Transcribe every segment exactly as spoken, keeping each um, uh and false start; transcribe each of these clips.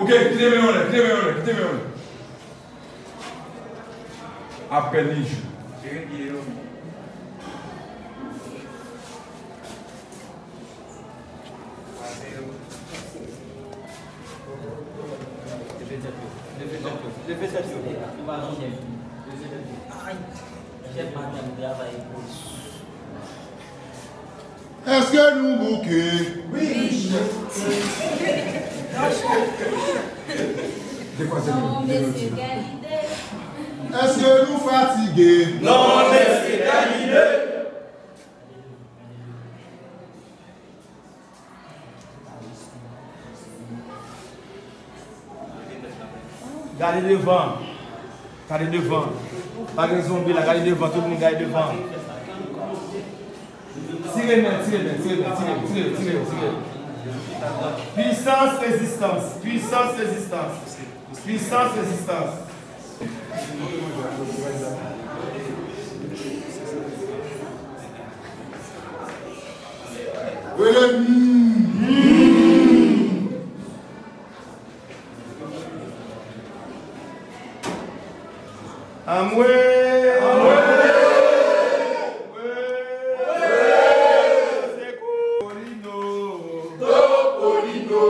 Ok, kite men yo anlè, kite men yo anlè, kite men yo anlè. Apèn li jou. Leve tèt yo. Leve tèt yo. Leve tèt yo. Leve tèt yo. Ay! Chèf maten, nou travay pou. Èske nou bouke? Wi. Non, mesye, Galide. Èske nou fatige? Non, mesye, Galide. Gade devan. Gade devan. Pa gen zonbi la, gade devan, tout moun gade devan. Tire men, tire men, tire men, tire, tire, tire, tire. Pwisans rezistans, pwisans rezistans, pwisans rezistans. Rele. Anmwe! Anmwe! Sekou! Topolino! Topolino!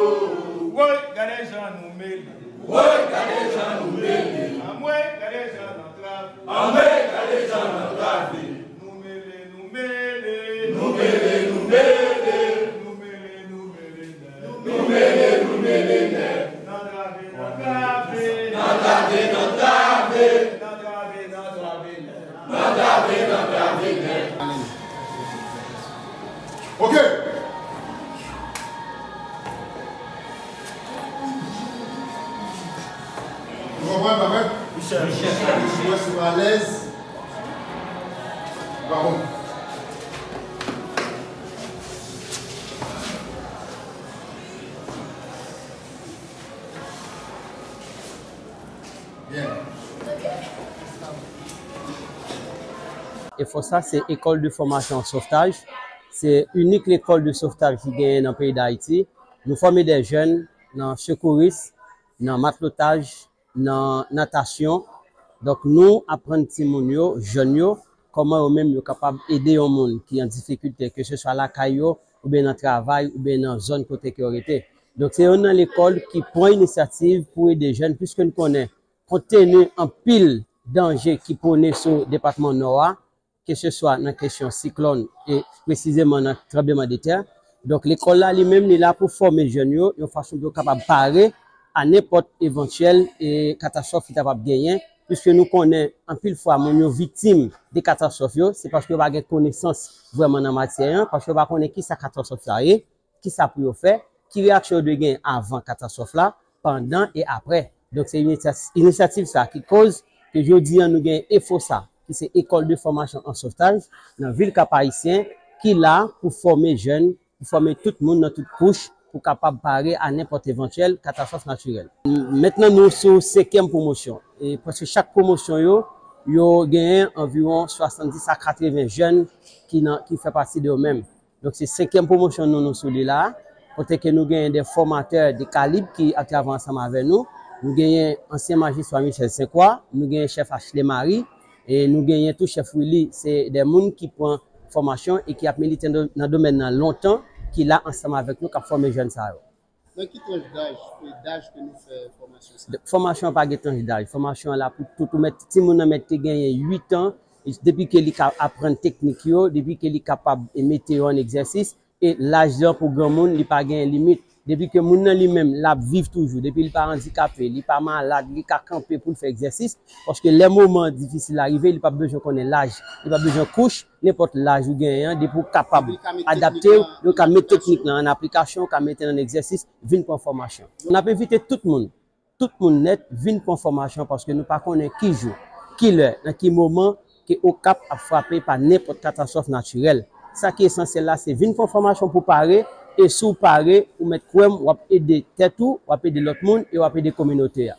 Woy, gade jan nou mele! Woy, gade jan nou mele! Anmwe, gade jan n antrave! Anmwe, gade jan n antrave! Nou mele, nou mele! Nou mele, nou mele! Nou mele, nou mele nèt! Nou mele, nou mele nèt! N antrave, n antrave! N antrave, n antrave! N antrave, n antrave nèt! N antrave, n antrave nèt! Ok! Nou konprann, pa vre? Michel. Michel. Mwen sou alèz. Pa bon. Byen. EFOSA, se École de Formation en Sauvetage. Se inik lekòl de sovtaj ki genyen nan peyi Dayiti. Nou fòme de jèn nan sekouris, nan matlotaj, nan natasyon. Donk, nou aprann timoun yo, jèn yo, kòman yo menm yo kapab ede yon moun ki an difikilte, ke se swa lakay yo, oubyen nan travay, oubyen nan zòn kote ke yo rete. Donk, se youn nan lekòl ki pran inisyativ pou ede jèn, piske n konnen, kont teni anpil danje ki pwone sou depatman Nò a, ke se swa nan kesyon siklòn e presizeman nan tranblemanntè. Donk, lekòl la, li menm, li la pou fòme jèn yo, yon fason pou yo kapab pare a nenpòt evantyèl, e, katastwòf ki kapab genyen, piske nou konnen anpil fwa moun yo viktim de katastwòf yo, se paske yo pa gen konesans vrèman nan matyè an, paske yo pa konnen kisa katastwòf sa ye, kisa pou yo fè, ki reyaksyon yo dwe gen avan katastwòf la, pandan e aprè. Donk, se inisya-, inisyativ sa ki koz ke jodi a nou gen EFOSA, ki se École de Formation en Sauvetage, nan vil Kap Ayisyen, ki la pou fòme jèn, pou fòme tout moun nan tout kouch, pou kapab pare a nenpòt evantyèl katastwòf natirèl. Mentnan, nou sou senkyèm pwomosyon. E prèske chak pwomosyon yo, yo genyen anviwon swasanndis a katreven jèn ki nan, ki fè pati de yo menm. Donk, se senkyèm pwomosyon nou, nou sou li la, kote ke nou genyen de fòmatè de kalib ki ap travay ansanm avè nou. Nou genyen ansyen majistra Michel Saint-Croix, nou genyen chèf Ashley Marie, e nou genyen tou chèf Willy. Se de moun ki pran fòmasyon e ki ap milite nan, nan domèn nan lontan, ki la ansanm avèk nou, k ap fòme jèn sa yo. Nan ki tranch daj, e daj ke nou fè fòmasyon sa? Fòmasyon an pa gen tranch daj. Fòmasyon an la pou tout, ou mèt, timoun nan mèt te genyen uit an, e depi ke li ka aprann teknik yo, depi ke li kapab, e, mete yo an egzèsis, e laj lan pou granmoun, li pa gen limit. Depi ke moun nan li menm, l ap viv toujou, depi li pa andikape, li pa malad, li ka kanpe pou l fè egzèsis, paske lè moman difisil la rive, li p ap bezwen konnen laj, li p ap bezwen kouch, nenpòt laj ou genyen an, depi w kapab adapte w, yo ka met teknik lan an aplikasyon, yo ka mete l an egzèsis, vin pran fòmasyon. N ap envite tout moun, tout moun nèt, vin pran fòmasyon, paske nou pa konnen ki jou, ki lè, nan ki moman ke Okap ap frape pa nenpòt katastwòf natirèl. Sa ki esansyèl la, se vin pran fòmasyon pou pare, e si w pare, ou mèt kwè m, w ap ede tèt ou, w ap ede lòt moun, e w ap ede kominote a.